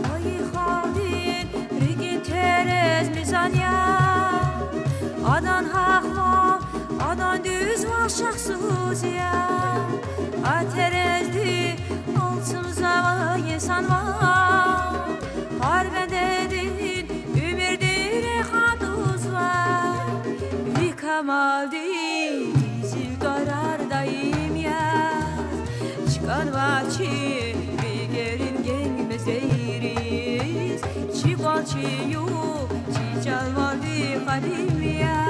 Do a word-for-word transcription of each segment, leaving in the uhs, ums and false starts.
Хайи халкьдин рикӀин терез мизан я, адан гьахъвал, адан дуьзвал шахсуз я. А терезди алцумзава инсанвал, гьар бендедин уьмуьрдин рехъ атӀузва. Ви камалдин зил тӀварар даим яз чкӀанва чи бегерин генг мезейриз. Чи кӀвал чи югъ, чи чӀалвалди къадим я,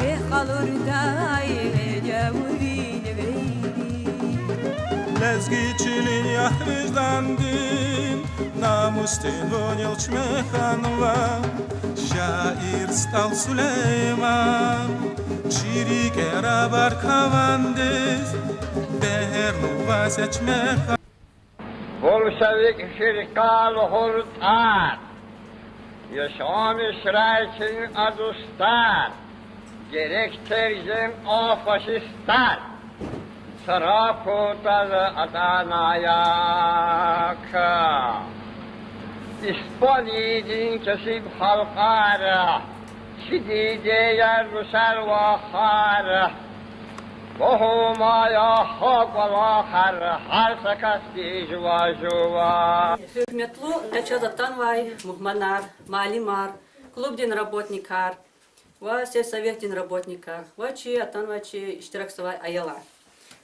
рехъ къалурдай гьедавурин вейри. Лезги чилин я виждандин, намусдин вунил чме хьанва, шаир СтӀал Сулейман, чи рикӀера баркавандиз, бегьерлувай са чме ха- Большевик фиркъа лугьур тӀвар, яшамишрай чин а дустар, герек тергем а фашистар, цара кутаз атӀанвай як. Испаниядин кесиб халкьар, чи дидеяр, рушар, вахар, лугьумая гьа кӀвалахар, гьар са касди жува жува. Гьуьрметлу къе чаз атанвай мугьманар, муаллимар, клубдин работникар ва сельсоветдин работникар ва чи атанвай чи иштиракзавай аялар.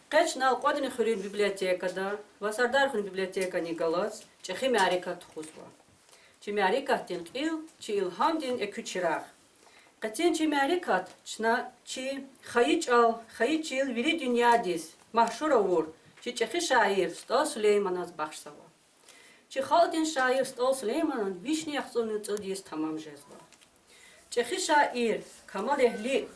Къе чна Алкьвадрин хуьруьн библиотекада ва Сардархуьруьн библиотекани галаз чӀехи мярекат тухузва. Чи мярекатдин кьил чи илгьамдин экуь чирагъ. Къенин чи мярекат чна чи хайи чӀал, хайи чил вири дуьньядиз машгьур авур чи чӀехи шаир СтӀал Сулейманаз бахшзава. Чи халкьдин шаир СтӀал Сулейманан вишни яхцӀурни цӀуд йис тамам жезва. ЧӀехи шаир, камалэгьли,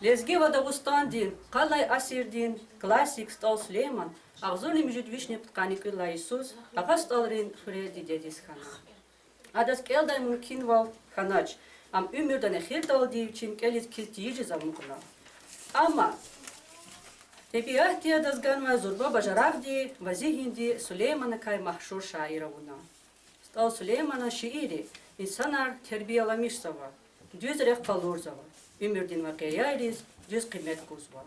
лезги ва Дагъустандин къалай асирдин классик СтӀал Сулейман агъзурни муьжуьд вишни пудкъанни кӀуьд лагьай йисуз Агъа СтӀалрин хуьре дидедиз хьана. Адаз кӀелдай мумкинвал хьанач, ам уьмуьрдин эхирдалди вичин кӀелиз килиг тийижиз амукьна. Амма тӀебиатди адаз ганвай зурба бажарагъди ва зигьинди Сулейманакай машгьур шаир авуна. СтӀал Сулейманан шиирри инсанар тербияламишзава, дуьз рехъ къалурзава, уьмуьрдин вакъиайриз дуьз къимет гузва.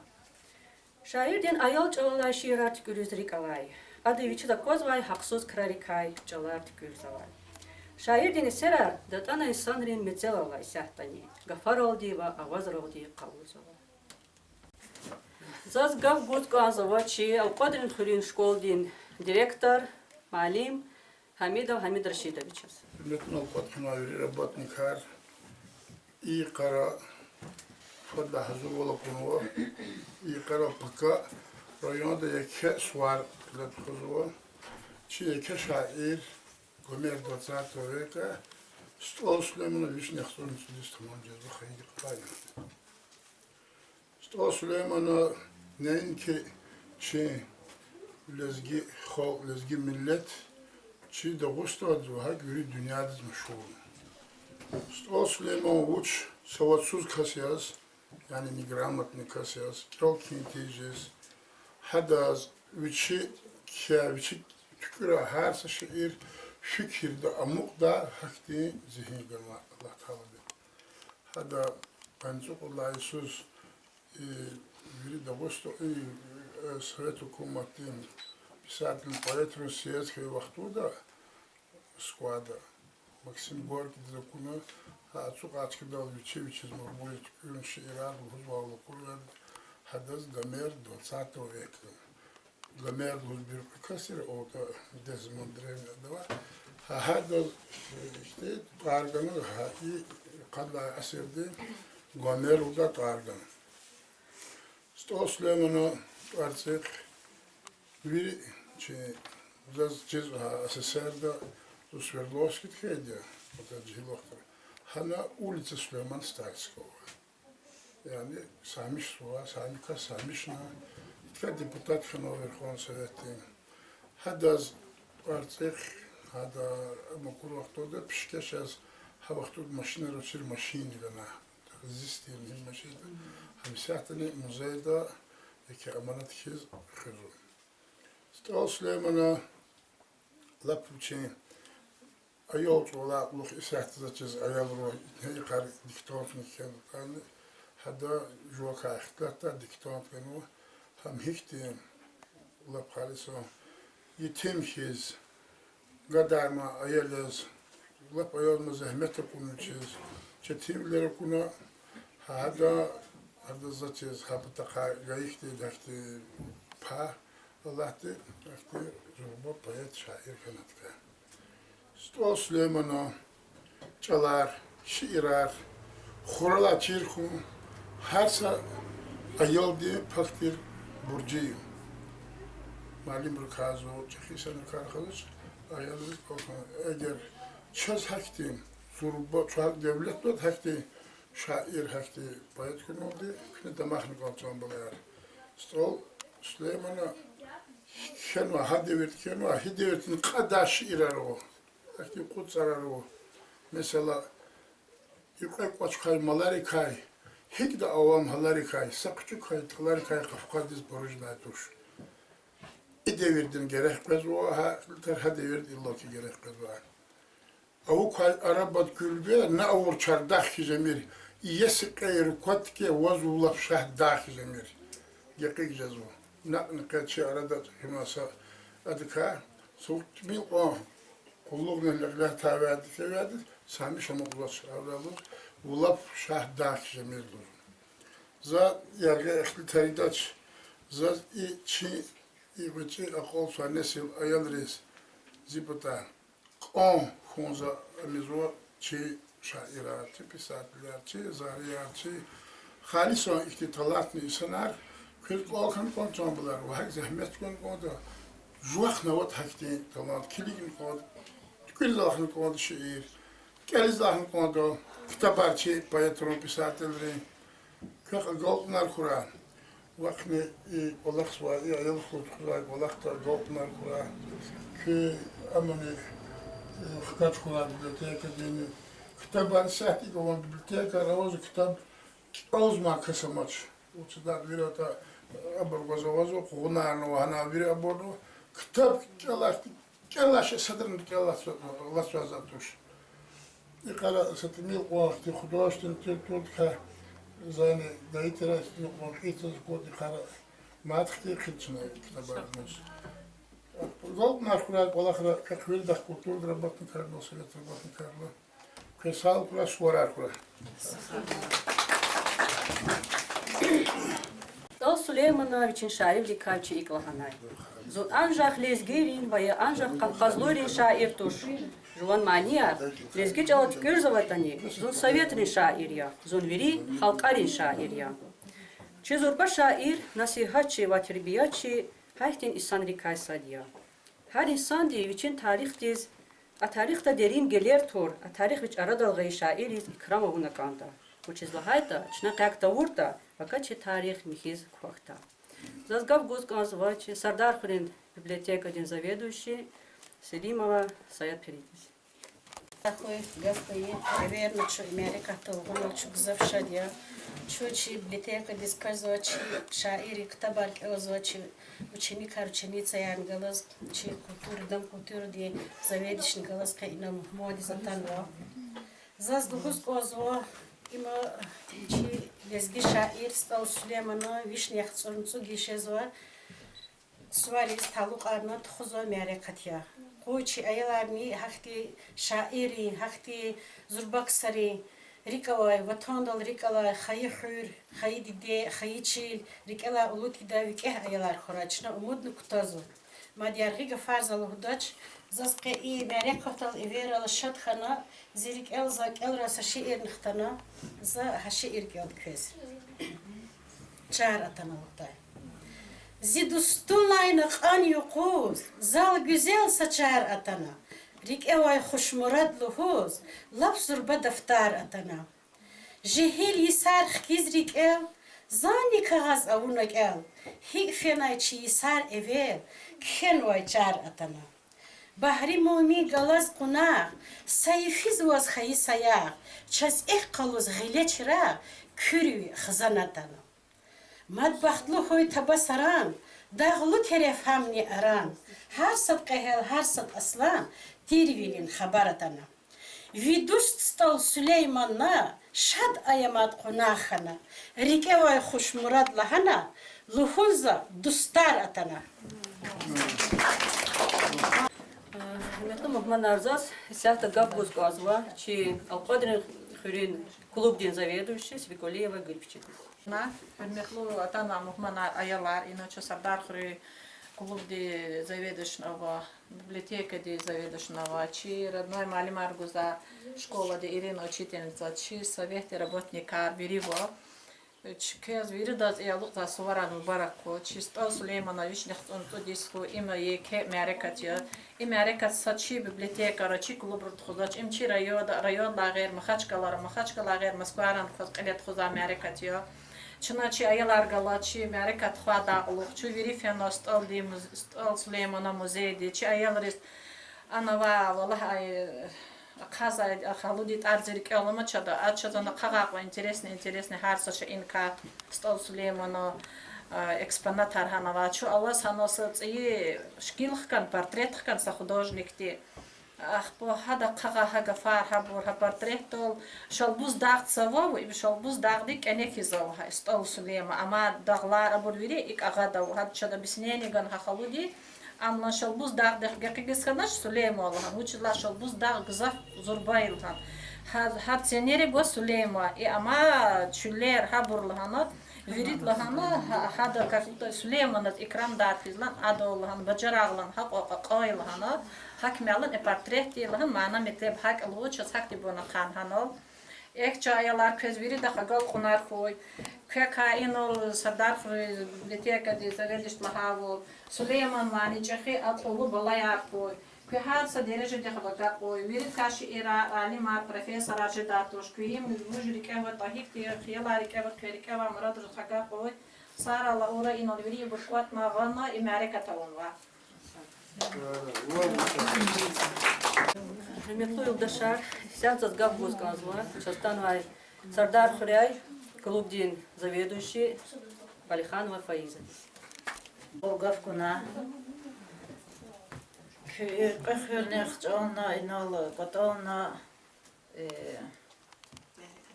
Шаирдин аял чӀалалай шиирар туькӀуьриз рикӀ алай, ада вичиз аквазвай гьахъсуз крарикай чӀалар туькӀуьрзавай. Шаирдин эсерар датӀана инсанрин мецелал исятдани гафаралди ва авазралди къалурзава. Заз гаф гуз кӀанзава чи Алкьвадрин хуьруьн школдин директор, муаллим Гьамидов Гьамид Рашидовичаз. Гьуьрметлу Алкьвадрин хуьруьн вири работникар, и йикъара фадлай гьазурвал акунва, и йикъара пака районда еке сувар кьиле тухузва. Чи еке шаир, Гомер двадцатого века, СтӀал Сулейманан вишни яхцӀурни цӀуд йис тамам жезва хайи йикъалай. СтӀал Сулейман неинки чи лезги халкь, лезги миллет, чи Дагъустандиз ва гьакӀ вири дуьньядиз машгьур. СтӀал Сулейман вуч савадсуз кас яз, яни неграмотный кас яз, кӀел кхьин тийижиз, гьадаз вичи кхьей, вичи туькӀуьрай гьар са шиир фикирда амукьдай гьахьтин зигьин ганвай Аллагь Таалади. Гьада къанни цӀукьуд лагьай йисуз, э, вири Дагъуста-, э, э, Совет гьукуматдин писателрин, поэтрин съезд хьайи вахтунда Москвада Максим Горькийдиз акуна, гьа ацукьай чкадал вичи вичиз мурбуриз туькӀуьрна шиирар лугьузвай лукӀур, гьадаз Гомер двадцатого века. Гомер лугьуз буьркьуь кас тир, аватӀа дегьзаман древний адавай. Гьа, гьадаз ихьтин тӀвар гана, гьа и къад лагьай асирдин Гомер лугьудай тӀвар гана. СтӀал Сулейманан тӀварцӀихъ вири чи, заз чиз, гьа, СССР-да, зун Свердловскида хьайиди я, ада жегьил вахтара. Гьана улица Сулеймана Стальского. Яни Самиш сува, Самика Самишна, идкай депутат хьанва Верховный Советдин. Гьадаз тӀварцӀихъ, гьада, амукьур вахтунда пишкеш яз, гьа вахтунда машинар авачир, машин гана. Зисти муьгьуьм машинар. Гьам исятдани музейда яки аманат хьиз хуьзва. СтӀал Сулеймана лап вичин аял чӀавалай кьулухъ исятда заз чиз аялри итна йикъар диктантни кхьенватӀани, гьада жувакай ихтилатда диктант ганва, гьам гьихьтин лап халисан етим хьиз, гадармай аял яз, лап аялдин зегьмет акунвачиз, четинвилер акуна, гьа, гьада, гьада заз чиз гьа патахъай гайи хьтин, гьахьтин пай Аллагьди, гьахьтин зурба поэт, шаир хьанватӀа. СтӀал Сулейманан чӀалар, шиирар хуралай чир хьун гьар са аялдин пак тир буржи я. Муаллимрикай зун, чӀехи инсанрикай хьиз, аялриз кӀвалахна. Эгер чаз гьахьтин зурба, чаз девлет тир гьахьтин шаир, гьахьтин поэт хьуналди, куьне дамахна кӀанзава, балаяр. СтӀал Сулеймана кхьенва, гьа девирда кхьенва, гьи девирдани кьадай шиирар ава, гьахьтин кьуд цӀарар ава. Месела, юкьве кӀвач квай маларикай, гьикӀ авам гьаларикай, са хъуьчӀуьк квай тӀаларикай Кавказдиз баружнай туш. И девирдани герек къвезва, гьа, тар гьа девирда иллаки герек къвезва. Авур квай арабад гуьлбе, на авур чардах хьиз жемир, иеси кьей руквадикай ваз вун лап шагьдагъ хьиз жемир. Гекъиг жезва. Накьни къе чи арада гьина са адакай, са тӀимил кьван къуллугъни лекьле тавайди, тавайди, Самиш амукьзавач, гьавиляй лугьуз, вун лап шагьдагъ хьиз жемир лугьузва. За яргъи ихтилатар ийидач, заз и чи, и гъвечӀи акьалтзавай несил аялриз зи патай кьван хьун за амизва: чи шаирар, чи писателар, чи зарияр, чи халисан ихьтин талантни инсанар квез кӀвал хьана кӀанда, балаяр, ва гьакӀ зегьмет гун кӀанда, жувахъни аватӀа гьахьтин талант, килигна кӀанда, туькӀуьриз алахъна кӀанда шиир, кӀелиз алахъна кӀанда ктабар чи поэтрин, писателрин. Квехъ агалкьунар хьурай. Вахъни и кӀвалахзавай, и аял хьун тухузвай кӀвалахда агалкьунар хьурай. Куь амани, э, хкаж хьурай библиотекадини. Ктабар исятда икӀ авай библиотекада авазва, ктаб кӀелзамай кас амач. Вучиз лагьайтӀа вири атӀа абур гваз-гвазва, къугъунарни ава, гьана вири абурни ава. Ктаб кӀелай, кӀелай шей садрани кӀелай алатзавай затӀ туш. Икъара са тӀимил кьван ихьтин художественный литературадикай зани гайи тир, са тӀимил кьван кьицӀаз кӀватӀ икъара мад хьтин хъийида чна ктабар гуз. Агалкьунар хьурай кӀвалахра квехъ виридахъ, культурадин работникарни, советрин работникарни. Квез сагълугъ хьурай, суварар хьурай. СтӀал Сулеймана вичин шаиррикай чи икӀ лагьанай: зун анжах лезгийрин ва я анжах къавкъазлуйрин шаир туш. Жуван манияр лезги чӀалал туькӀуьрзаватӀани, зун советрин шаир я, зун вири халкьарин шаир я. Чи зурба шаир насигьатчи ва тербиячи, гьахьтин инсанрикай сад я. Гьар инсанди вичин тарихдиз, а тарихда дерин гелер тур, а тарих вич арадал гъайи шаирриз икрам авуна кӀанда. Вучиз лагьайтӀа чна къе тавуртӀа, вакай чи тарих михьиз квахьда. Заз гаф гуз кӀанзава чи Сардархуьруьн библиотекадин заведующий Селимова Саятперидиз. Ахуй гаф хьайи эверна чун мярекатда авунал чун гзаф шад я. Чун чи библиотекадиз къвезвай чи шаиррин ктабар кӀелзавай чи ученикар, ученицаяр галаз, чи культурадин, культурадин заведующийни галаз къе инал мугьмандиз атанва. Заз лугьуз кӀанзава, им чи лезги шаир СтӀал Сулейманан вишни яхцӀурни цӀуд йис жезвай сувариз талукьарна тухузвай мярекат я. Къуй чи аяларни гьахьтин шаиррин, гьахьтин зурба ксарин рикӀ алай, ватандал рикӀ алай хайи хуьр, хайи диде, хайи чил рикӀелай улутда, викӀегь аялар хьурай, чна умудни кутазва. Мад яргъи гафар за лугьудач, Заз къе и мярекатдал эверайла шад хьана, зи рикӀел за кӀелрай са шиирни хтана, за гьа шиир кӀелда квез. Чар атана лугьудай. Зи дустунилай накьан юкъуз зал гуьзел са чар атана. РикӀевай хуш мурад лугьуз лап зурба дафтар атана. Жегьил йисар хкиз рикӀел, зани кагъаз авуна кӀел, гьикӀ фенай чи йисар эвел, кхьенвай чар атана. Багьри Муъмин галаз къунагъ, са йифиз ваз хайи саягъ, чаз эхь къалуз гъиле чирагъ, куьруь хизан атана. Мад бахтлу хьуй таба Саран, дагълу Терефамни Аран, гьар сад къегьел, гьар сад аслан тирвилин хабар атана. Ви дуст СтӀал Сулейманна шад аямад къунагъ хьана, рикӀевай хуш мурад лагьана, лугьун за дустар атана. Гьуьрметлу мугьманар, заз исятда гаф гуз кӀанзава чи Алкьвадрин хуьруьн клубдин заведующий Свекулиева Гуьлпичедиз. Гьуьрметлу атанвай мугьманар, аялар, ина чи Сардархуьруьн клубдин заведующийни ава, библиотекадин заведующийни ава, чи родной муаллимар гузва, школадин Ирина учительница, чи советдин работникар, вири ва Чи квез виридаз и алукьзавай суварар мубарак хьуй. Чи СтӀал Сулейманан вишни яхцӀурни цӀуд йис хьуй, им еке мярекат я. И мярекат са чи библиотекара, чи клубра тухузвач, им чи районда, райондилай гъейри Махачкъалара, Махачкъалай гъейри Москварани хьиз кьиле тухузвай мярекат я. Чна чи аялар галаз чи мярекат тухвайдалай кьулухъ чун вири фена СтӀалдин муз-, СтӀал Сулейманан музейди, чи аялриз ана ва валлагь, ай, ахъазай, а халудин тӀвар зи рикӀел амачӀда, а чаз ана хъагъай кьван интересный, интересный гьар са шейиникай СтӀал Сулейманан, а, экспонатар гьана ава. Чун алаз гьана са цӀийи шикил хкана, портрет хкана са художникди. Ахпа гьада хъагъай гьа гафар, гьабур, гьа портретдал Шалбуз дагъ цава ва им Шалбуз дагъдин кӀане хьиз ава гьа СтӀал Сулейман. Амма дагълар абур вири икӀ агъада ава. Гьада чаз объяснение гана гьа халуди. Амма Шалбуз дагъдихъ гекъигиз хьанач Сулейман лагьана, вучиз лагьайтӀа Шалбуз дагъ гзаф зурба я лагьана. Гьа, гьа ценерик гва Сулейман. И амма чуьллер гьабур лагьана, вирид лагьана, гьа-, гьада как будто Сулейманаз икрамдар хьиз лагьана, адал лагьана, бажарагълан гьакьван кьакьан я лагьана, гьакмелан и портрет я лагьана, мана-метлеб гьакӀ лугьуз чаз гьахьтинбурни хъсан гьанал. Эхь, чан аялар, квез виридахъ агалкьунар хьуй. Квекай инал Сардархуьруьн библиотекадин заведующийди лагьайвал, Сулейманвайни чӀехи акьуллу балаяр хьуй. Куьн гьар са дережадихъ агакьуй. Виридакай шиирар алимар, профессорар жедай туш. Куьн им вуж рикӀе аватӀа, гьихьтин хиялар рикӀе аватӀа, квез рикӀе авай мурадрихъ агакьуй. Сарал Лаура инал вирибур кӀватӀна, гъана, и мярекат авунва. Гьуьрметлу юлдашар, исятда заз гаф гуз кӀанзава чаз атанвай Сардархуьряй клубдин заведующий Балиханова Фаизадиз. Гаф гана. Куь кьве хуьрни хчална, инал кӀватӀална, э,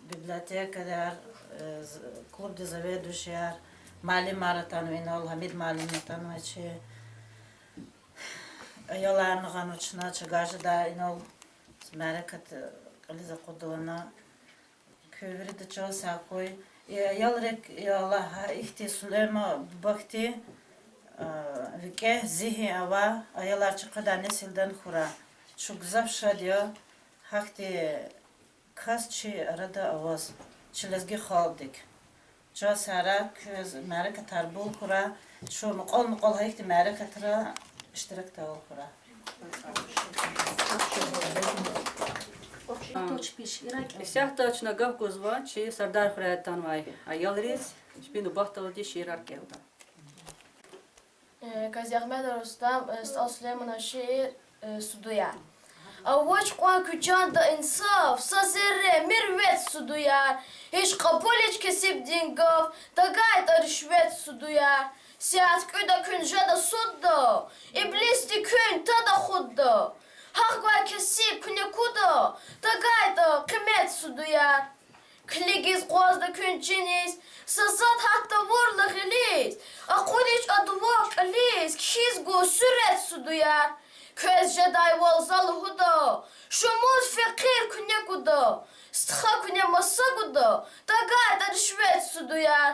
библиотекарияр, э, з-, клубдин заведующияр, муаллимар атанва инал, Гьамид муаллим атанвай чи. Аяларни гъана чна чагажда инал, мярекат, э, кьилиз акъудна. Куь вирида чан сагъ хьуй. И аялрик, я Аллагь, гьа ихьтин Сулейман буба хьтин, а, викӀегь зигьин авай аялар чи къведай несилдани хьурай. Чун гзаф шад я, гьахьтин кас чи арада аваз, чи лезги халкьдик. Чан сагърай, квез мярекатар бул хьурай, чун мукьвал-мукьвал гьа ихьтин мярекатра иштиракдал хьурай. Исятда чна гаф гузва чи Сардархуьряй атанвай аялриз, чпин нубатдалди шиирар кӀелда. Э, Казиагьмедов Рустам, э, СтӀал Сулейманан шиир, э, Судуяр. Авач кьван куь чанда инсаф, са зерре мирвет, судуяр. Гьич кьабулич кесибдин гаф, тагайтӀа ришвет, судуяр. Сят кӀуьда куьн жеда судда, иблисди куьн тада худда. Гьахъ гвай кесиб куьне куда, тагайтӀа къимет, судуяр. Килигиз акъвазда куьн чиниз, са затӀ гьат тавурла гъилиз, акьулич а дувагъ кьилиз кхьиз гуз суьрет, судуяр. Квез жедайвал за лугьуда, шумуд фекъир куьне куда, стха куьне маса гуда, тагайтӀа ришвет, судуяр.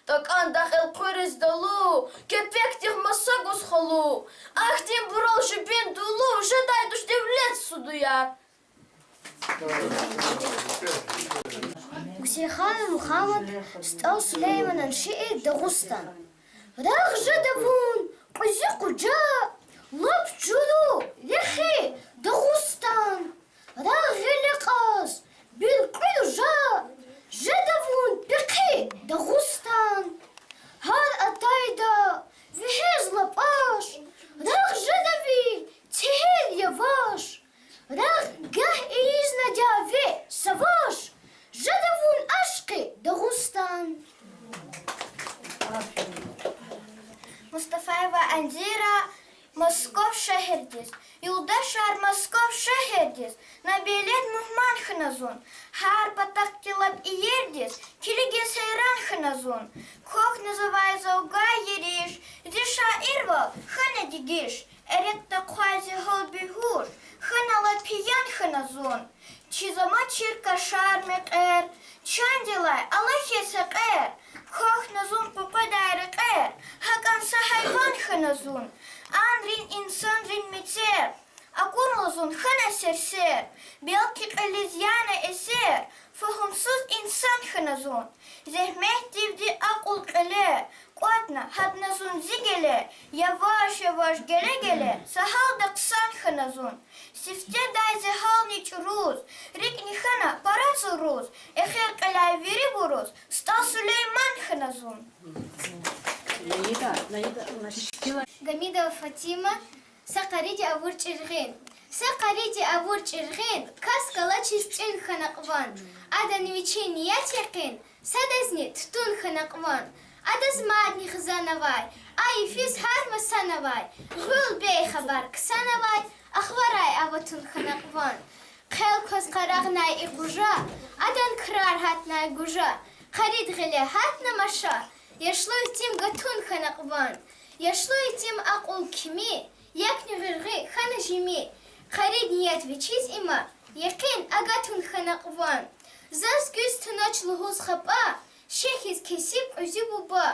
ТӀакӀанда элкъуьриз далу, кепекдихъ маса гуз халу, ахьтинбурал жибин дулу жедай туш девлет судуяр. Гусейханов Мухаммад, СтӀал Сулейманан шиир, Дагъустан. Рагъ жеда вун, кьуьзуь къужа, лап чуру, рехи, Дагъустан. Рагъ гъиле кьаз, буьркьуь лужа, жеда вун пехъи, Дагъустан. Гьар атайда вегьез лапаш, рагъ жеда ви цегьер яваш. Рагъ гагь ийизнадя ви саваш, жеда вун ашкъи, Дагъустан. Мустафаева Андира, Москов шегьердиз. Юлдашар, Москов шегьердиз на белед мугьман хьана зун. Гьар патахъди лап иердиз килигиз гьейран хьана зун. Квахьна завай завгай ериш, зи шаирвал хьана дегиш. Эрекьда хъвай зи гьал бегьуш, хьана лап пиян хьана зун. Чиз амачир кашар, мекьер, чандилай алахьиз гьекьер. Квахьна зун къекъведай рекьер, гьакӀан са гьайван хьана зун. Анрин, инсанрин мецер акурла зун хьана серсер. Белки кьилиз яна эсер, фагьумсуз инсан хьана зун. Зегьметдивди акьул кьиле кӀватӀна, гьатна зун зи геле, яваш-яваш геле-геле са гьалда хъсан хьана зун. Сифтедай зи гьални чӀуруз, рикӀни хьана пара цуруз, эхир кьиляй вирибуруз СтӀал Сулейман хьана зун. Гамидова Фатима, Са къариди авур чӀиргъин. Са къариди авур чӀиргъин кас галачиз тӀуьн хьана кьван. Адан вичин ният якъин, садазни тутун хьана кьван. Адаз мадни хизанавай, а йифиз гьар масанавай, гъуьл бейхабар ксанавай, ахварай аватун хьана кьван. Хъел кваз къарагънай и къужа, адан крар гьатнай гужа, къарид гъиле гьатна маша, яшлу итим гатун хьана кьван. Яшлу итим акьул кими, якни гъуьргъи хьана жими, къарид ният вичиз има, якъин агатун хьана кьван. Заз куьз тунач лугьуз хапӀа, шехьиз кесиб кьуьзуь буба,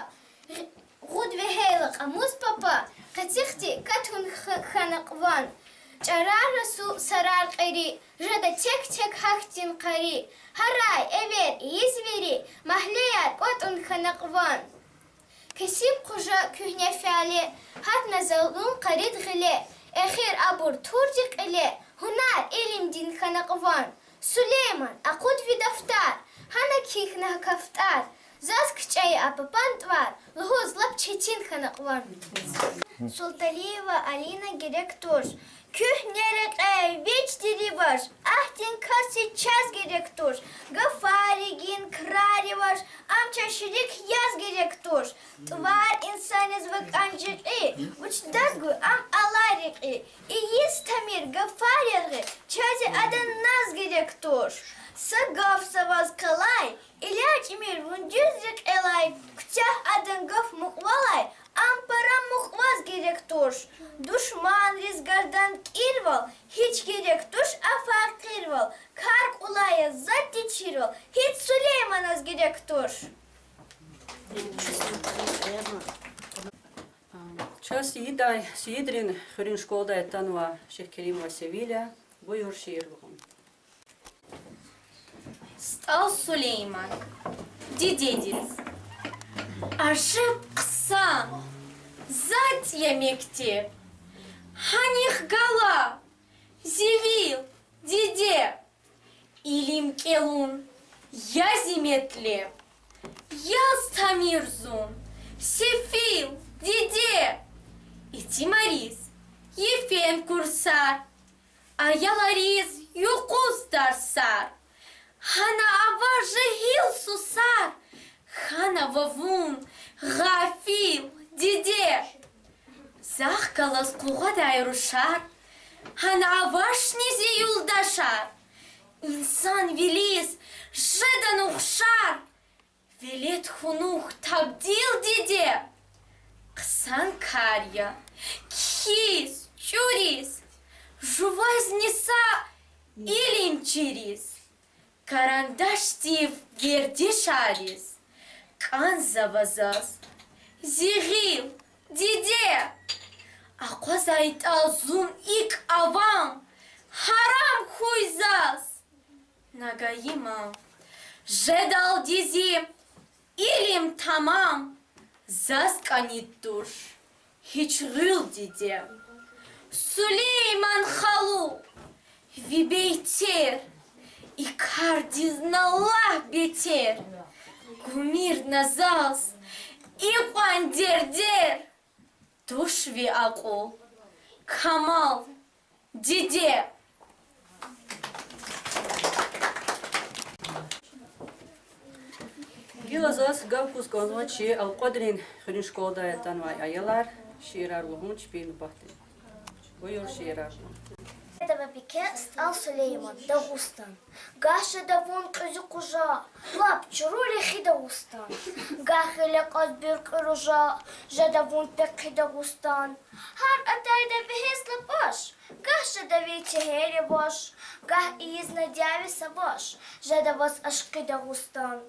гъ-, гъуд вегьейла кьамуз папа, къецихъди катун х-, хьана кьван. ЧӀарар расул, сарар кьери, жеда тек-тек гьахьтин къари, гьарай, эвер ийиз вири, магьлеяр кӀватӀун хьана кьван. Кесиб къужа куьгьне фяле, гьатна залум къарид гъиле, эхир абур турди кьиле, гьунар, илим дин хьана кьван. Сулейман, акъуд ви дафтар, гьана кхьихьна кафтӀар, заз кичӀе я а папан тӀвар лугьуз лап четин хьана кьван. Султалиева Алина, Герек туш. Куьгьне рекье вич дирибаш, ахьтин касди чаз герек туш. Гафари гин, крари ваш, ам чаз шерик яз герек туш. ТӀвар инсаниз вакӀан жикьи, вучдаз гуй ам алай рекьи. Ийиз тамир, гафар яргъи, чаз зи адан наз герек туш. Са гаф са ваз къалай, иля чӀимир вун дуьз рекьелай, куьтягь адан гаф мукьвалай, ам пара мукьваз герек туш. Душманриз гардан кӀирвал гьич герек туш, а факъирвал кар кьулай я, затӀ течирвал гьич Сулейманаз герек туш. Чаз Сиидай, Сиидрин хуьруьн школадай атанва Шихкеримова Севиля. Буюр, шиир лугьун. СтӀал Сулейман. Дидедиз. Ажеб хъсан, затӀ я мектеб. Гьанихъ гала зи вил, диде. Илим кӀелун я зи метлеб, яз тамир зун сефил, диде. Итимариз йифен курсар, аялриз юкъуз тарсар, гьана аваз жегьил сусар, хьанава вун гъафил, диде. Захъ галаз къугъвадай рушар, гьана авачни зи юлдашар, инсанвилиз жедан ухшар. Велед хьунухь табдил, диде, хъсан кар я, кхьиз, чӀуриз, жувазни са илим чириз. Карандашдив гердешариз Кӏанзава заз зи гъил, диде, акъвазайтӏа зун икӏ авам, гьарам хьуй заз. На гайима жедалди зи илим тамам, заз кӏанид туш гьич гъуьл, диде. Сулейман халу, ви бейтер, и кардиз на лагь бетер. Кумир на заз икьван дердер, туш ви акьул камал, диде. Гила заз гаф гуз кӏанзава чи Алкьвадрин хуьруьн школадай атанвай аялар шиирар лугьун чпин нубатдин. Буюр, шиирар. Жеда вун пеке, СтӀал Сулейман, Дагъустан. Гагь жеда вун кьуьзуь къужа, лап чуру рехи Дагъустан. Гагь гъиле кьаз буьркьуь ружа, жеда вун пехъи Дагъустан. Гьар атайда бегьез лапаш, гагь жеда ви чегьер яваш, гагь ийиз на дяве саваш, жеда ваз ашкъи Дагъустан.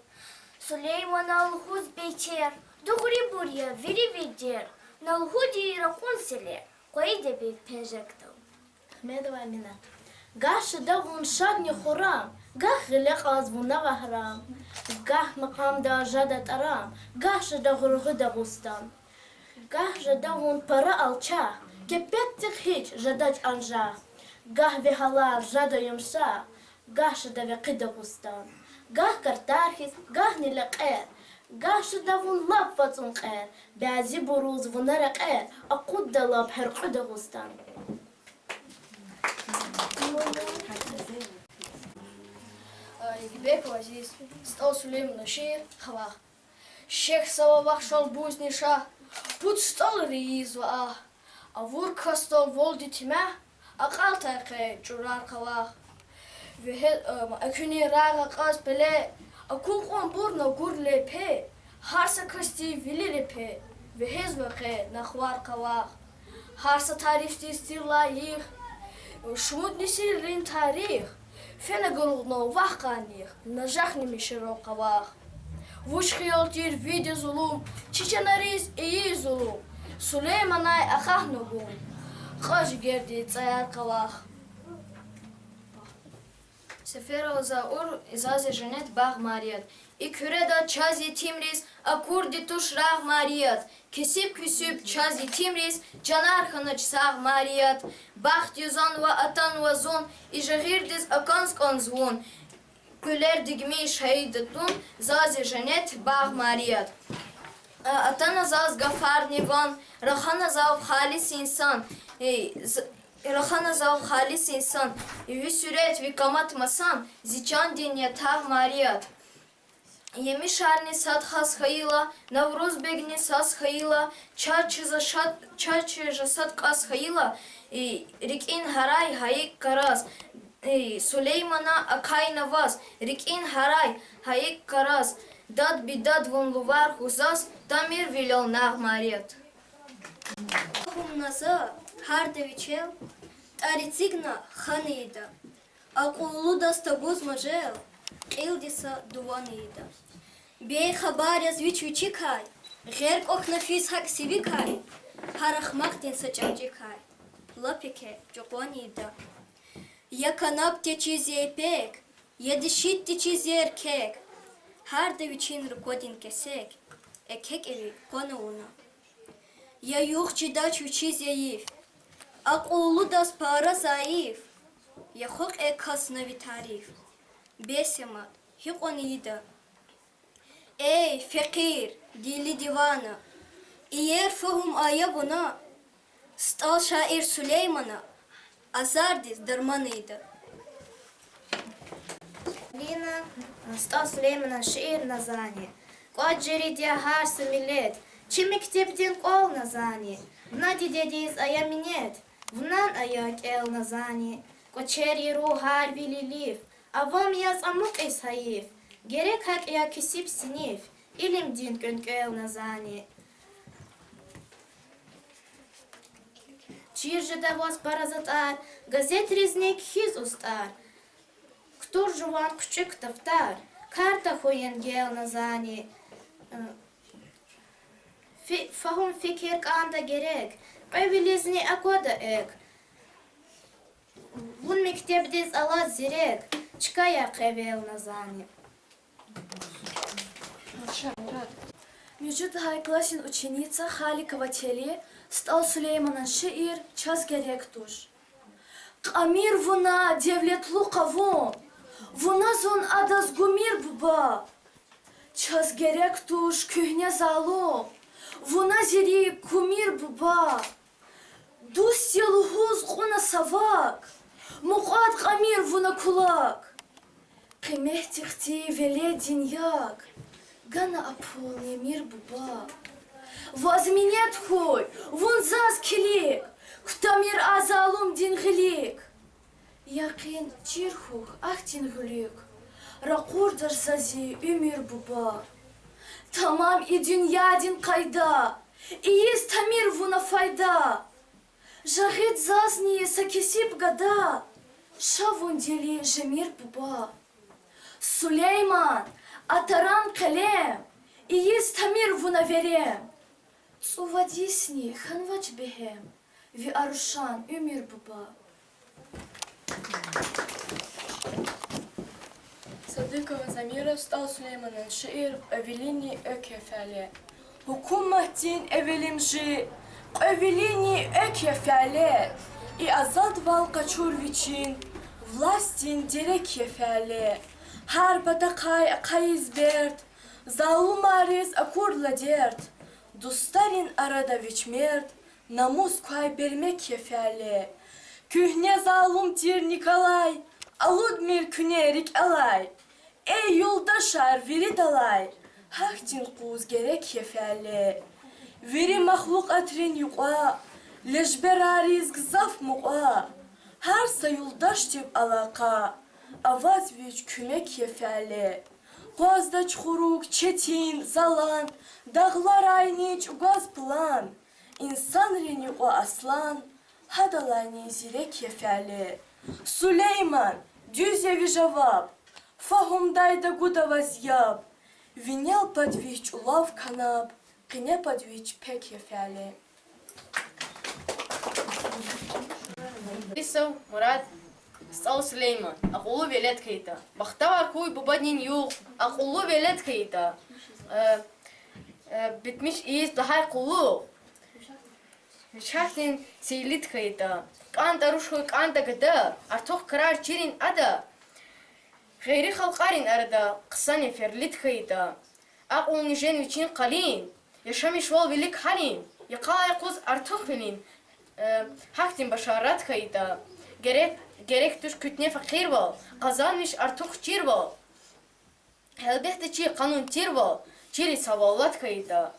Сулеймана лугьуз бейтер, дугърибур я вири ви дер, на лугьуди ракъун селер, къвайиди ви пенжекдал. Ахмедова Аминат. Гагь жеда вун шадни хуррам, гагь гъиле кьаз вуна вагьрам, гагь макьамда жеда тӀарам, гагь жеда гъургъуь Дагъустан. Гагь жеда вун пара алчах, кепецихъ гьич жедач анжах, гагь ви гьалар жеда юмшах, гагь жеда векъи Дагъустан. Гагь картар хьиз, гагьни лекьер, гагь жеда вун лап вацӀун кьер, бязибуруз вуна рекьер акъудда лап гьяркьуь Дагъустан. Игибеков Азиз. СтӀал Сулеймана шиир, Хавах. Шехьзава вахт, шалбузни шагь, пуд стӀалри ийизва агь. Авур касдал валди тимягь, акьалтай къе чӀурар, Хавах. Вегье-, э, экуьнин рагъ акьаз пеле, акун кьванбур на гур лепе, гьар са касдин вили репе, вегьезва къе нахвар, Хавах. Гьар са тарифдиз тир лайих шумуд несилрин тарих, фена гуругъна вахъ къанних, нажахнимиширал, Хавах. Вуч хиял тир вирида зулум, чи чанариз ийиз зулум, Сулейманай акьахна гум, кьаз жигердин цӀаяр, Хавах. Сеферова Заур. Заз я женнет, багъ Марият. И куьреда чаз, етимриз, акурди туш рагъ Марият. Кесиб-кесиб чаз, етимриз, чанар хьанач сагъ Марият. Бахт юзанва, атанва зун, и жагъирдиз акӀанз кӀанз вун. Къуьлер дигмиш гьайида тун, заз я женнет, багъ Марият. Атана заз гафарни ван, рахана зав халис инсан, э, з-, рахана зав халис инсан, ви суьрет, ви къамат масан, зи чандин ятагъ Марият. Емишарни сад хас хьайила, Наврузбегни саз хьайила, чаз чиза шад, чаз чижа сад кас хьайила, э, рикӀин гьарай гьа икӀ къараз, э, Сулеймана акайна ваз, рикӀин гьарай гьа икӀ къараз, дад-бидад вун лувар хьухь заз, тамирвилел нагъ Марият. Хьун на за, гьарда вичел тӀвар эцигна хьана ийида. Акьуллудаз тагуз мажал, кьилди са дуван ийида. Бейхабар яз вич вичикай, гъер кӀвахьна физ гьакӀ сивикай, гьар ахмакьдин са чӀанчӀикай лап еке чӀукьван ийида. Я канаб течиз я ипек, я дишит течиз я эркек, гьарда вичин руквадин кесек, эке-кӀеви къван авуна. Я югъ чидач вичиз я йиф, акьуллудаз пара зайиф, я хва кье касна ви тариф, бес я мад, гьикьван ийида. Эй, фекъир, дили дивана, иер фагьум ая вуна, СтӀал шаир Сулеймана азардиз дарман ийида. Алина. СтӀал Сулейманан шиир Назани. КӀватӀ жерид я гьар са миллет чи мектебдин кӀвал, Назани. Вуна дидедиз ая минет, вунан ая кӀел, Назани. КӀвачер яру гьар вили лиф, авам яз амукьиз гьайиф, герек гьакӀ я кесиб синиф, илимдин кӀвенкӀвел, Назани. Чир жеда ваз пара затӀар, газетризни кхьиз устӀар, кутур жуван хъуьчӀуьк дафтар, карта хьуй енгел, Назани. Фи-, фагьум фикир кӀанда герек, кьве вилизни аквада экв. Вун мектебдиз алад зирек, чка я къе вел, Назани. Муьжуьд лагьай классдин ученица Халикова Тели СтӀал Сулейманан шиир Чаз герек туш. Кьамир вуна, девлетлу къавум, вуна зун адаз гумир, буба. Чаз герек туш куьгьне залум, вуна зи рикӀ кумир, буба. Дуст я лугьуз кьуна са вак, мукьвад кьамир вуна кулак. Къиметдихъди веледдин як гана а пул немир, буба. Ваз минет хьуй, вун заз килиг, кутамир а залумдин гъилик. Якъин чир хьухь ахьтин гъуьлуьк, ракъурдач за зи уьмуьр, буба. Тамам и дуьньядин къайда ийиз тамир вуна файда. Жагъид зазни са кесиб гада, ша вун дили жемир, буба. Сулейман, а таран къелем ийиз тамир вуна верем. ЦӀувад йисни хьанвач бегьем ви а рушан уьмуьр, буба. Садыкова Замира, СтӀал Сулейманан шиир Кьвевилини экв я фяле. Гьукуматдин эвелимжи кьвевилини экв я фяле, и азадвал къачур вичин властдин дерек я фяле. Гьар патахъай ахъайиз берд, залумариз акурла дерт, дустарин арада вич мерд, намус квай бермек я фяле. Куьгьне залум тир Николай алудмир куьне рикӀелай. Эй юлдашар виридалай гьахьтин къуз герек я фяле. Вири махлукьатрин юкьва лежберриз гзаф мукьва, гьар са юлдашдив алакъа аваз вич куьмек я фяле. Къваздач хурук четин, залан, дагъларайни чӀугваз план. Инсанрин юкьва аслан гьадалайни зирек я фяле. Сулейман, дуьз я ви жаваб, фагьумдайда гуда ваз яб. Винел пад вич чӀулав канаб, къене пад вич пек я фяле. Исов Мурад, СтӀал Сулейман, акьуллу велед хьайитӀа. Бахтавар хьуй бубадин югъ, акьуллу велед хьайитӀа. Э, э, битмиш ийиз лагьай къуллугъ вич гьахьтин сейлид хьайитӀа. КӀантӀа руш хьуй, кӀантӀа гада, артух крар чирин ада. Гъейри халкьарин арада хъсан я ферлид хьайитӀа. Акьулни жен вичин къалин, яшамишвал вилик гьалин, йикъалай къуз артухвилин, э, гьахьтин башарат хьайитӀа. Герек, герек туш куьтне факъирвал, къазанмиш артух чирвал. Гьелбетда, чи къанун тирвал чириз гьавалат хьайитӀа.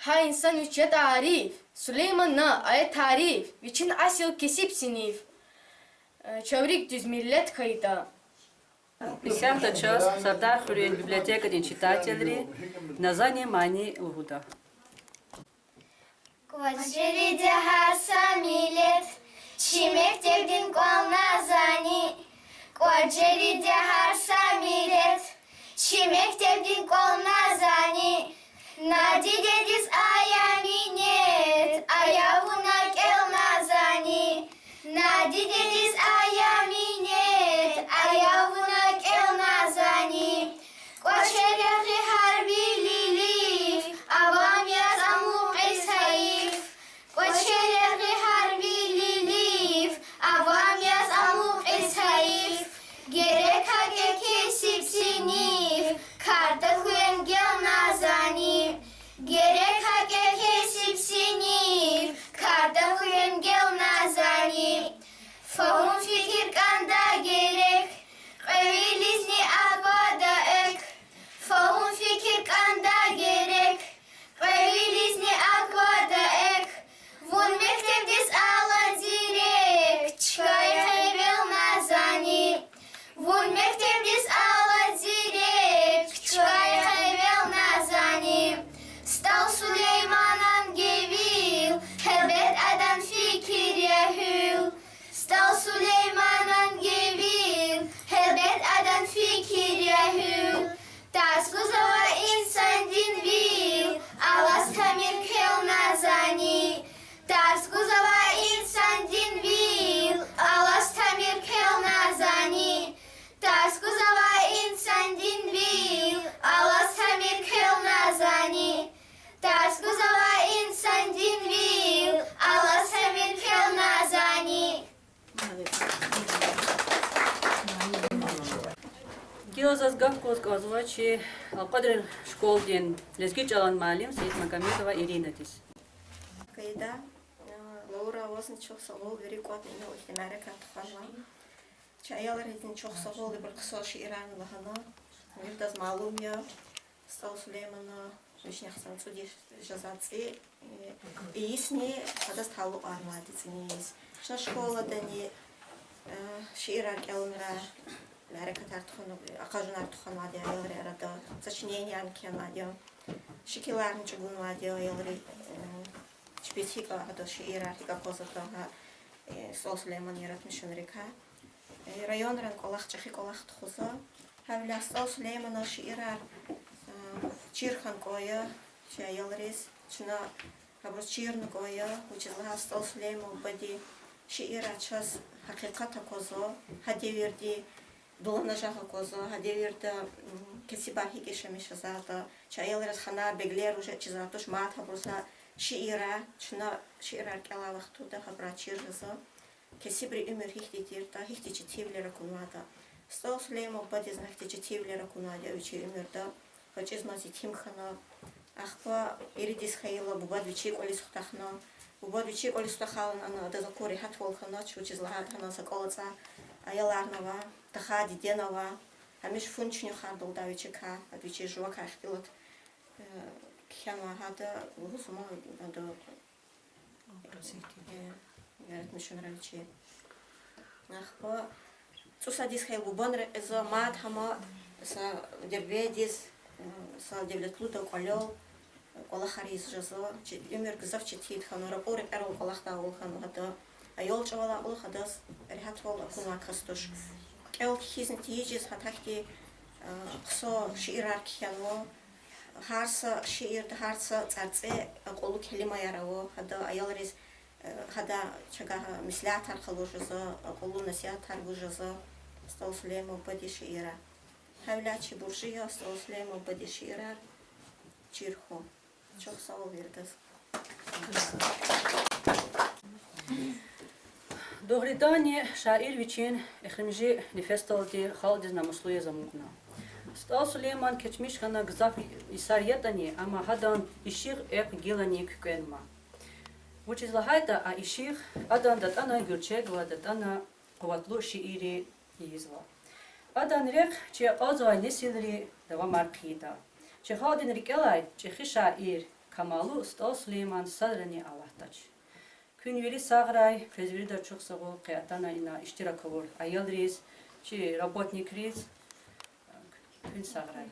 Гьа инсан вич ятӀа ариф, Сулейман на ая тариф, вичин асил кесиб синиф, э, чаврик дуьз миллет хьайитӀа. Исятда чаз Сардархуьруьн библиотекадин читателри Назани мани лугьуда. КӀвачерид я гьар са миллет, чи мектебдин кӀвал Назани. КӀвачерид я гьар са миллет, чи мектебдин кӀвал Назани. На дидедиз ая минет, ая вуна кӀел, Назани. На дидедиз ая минет, ая вуна кӀел, Назани. КӀвачер ягъи гьар вилилив, авам яз амукьиз гьайиф. КӀвачер ягъи гьар вилилив, авам яз амукьиз гьайиф. Герек гьакӀ я кесиб синиф, кар тахьуй энгел, Назани. Герек гьакӀ Ил заз гаф гуз кӀанзава чи Алкьвадрин школадин лезги чӀалан муаллим Саидмагомедова Иринадиз. Къайда, а, Лаура, вазни чухсагъ ул, вири кӀватӀна инал ихьтин мярекат тухванва. Чи аялризни чухсагъул, ибур хъсан шиирарни лагьана. Виридаз малум я, СтӀал Сулеймана вишни хъсан цӀуд йис жезвай цӀи, э, йисни гьадаз талукьарнавайди цӀинин йис. Чна школадани, э, шиирар кӀелунрай мярекатар тухвана, акъажунар тухванвайди я аялрин арада, сочинениярни кхьенвайди я, шикиларни чӀугунвайди я аялри, э, чпиз гьикӀ гьада шиирар, гьикӀ аквазватӀа гьа, э, СтӀал Сулейманан яратмишунрикай. Э, районрани кӀвалах, чӀехи кӀвалах тухузва. Гьавиляй СтӀал Сулейманан шиирар, э, чир хьана кӀан я чи аялриз, чна гьабуруз чирна кӀан я, вучиз лагьайтӀа СтӀал Сулейман бубадин шиирар чаз гьакъикъат аквазва, гьа девирдин дуланажагъ аквазва, гьа девирда, м, кесибар гьикӀ яшамиш жезватӀа, чи аялриз ханар, беглер уже чизвайди туш, мад гьабуруз гьа шиирар, чна шиирар кӀелай вахтунда гьабурай чир жезва. Кесибрин уьмуьр гьихьтин тиртӀа, гьихьтин четинвилер акунватӀа. СтӀал Сулейман бубадизни гьахьтин четинвилер акунвайди я вичин уьмуьрда. ГъвечӀизмаз етим хьана. Ахпа ирид йис хьайила бубади вичи кӀвализ хутахна. Бубади вичи кӀвализ хутахайла ана адаз акур регьятвал хьанач, вучиз лагьайтӀа гьана са кӀвале цӀай аяларни ава, тахай дидени ава. Гьамиша фу чуьнуьхарда лугьудай вичикай, ада вичин жувакай ихтилат, э, кхьенвай гьада, лугьуз ма ада, э, яратмишунрай вичи. Ахпа цӀусад йис хьайила бубани рекьизва, мад гьама са дербедиз, э, са девлетлуди кӀвалел, э, кӀвалахар ийиз жезва, чи уьмуьр гзаф четинди хьанва, ракьур рекьерал кӀвалахдай авун хьанва гьада. Аял чӀавалай кьулухъ адаз регьятвал акунвай кас туш. КӀел-кхьизни тийижиз гьа тахьди, э, хъсан шиирар кхьенва. Гьар са шиирда, гьар са цӀарцӀе акьуллу келимаяр ава. Гьада аялриз, э, гьада чагай меслятар къалуриз жезва, акьуллу насигьатар гуз жезва СтӀал Сулейман бубадин шиирар. Гьавиляй чи буржи я СтӀал Сулейман бубадин шиирар чир хьун. Чухсагъул виридаз. Дугъриданни, шаир вичин эхиримжи нефесдалди халкьдиз намуслу яз амукьна. СтӀал Сулейман кечмиш хьана гзаф йисар ятӀани, амма гьадан ишигъ экв гилани куькӀвенмай. Вучиз лагьайтӀа а ишигъ адан датӀана гуьрчегвал, датӀана къуватлу шиирри ийизва. Адан рехъ чи акьалтзавай несилри давамар хъийида. Чи халкьдин рикӀелай чӀехи шаир, камаллу СтӀал Сулейман садрани алатдач. Куьн вири сагърай, квез виридаз чухсагъул къе атана ина иштирак авур аялриз, чи работникриз, куьн сагърай.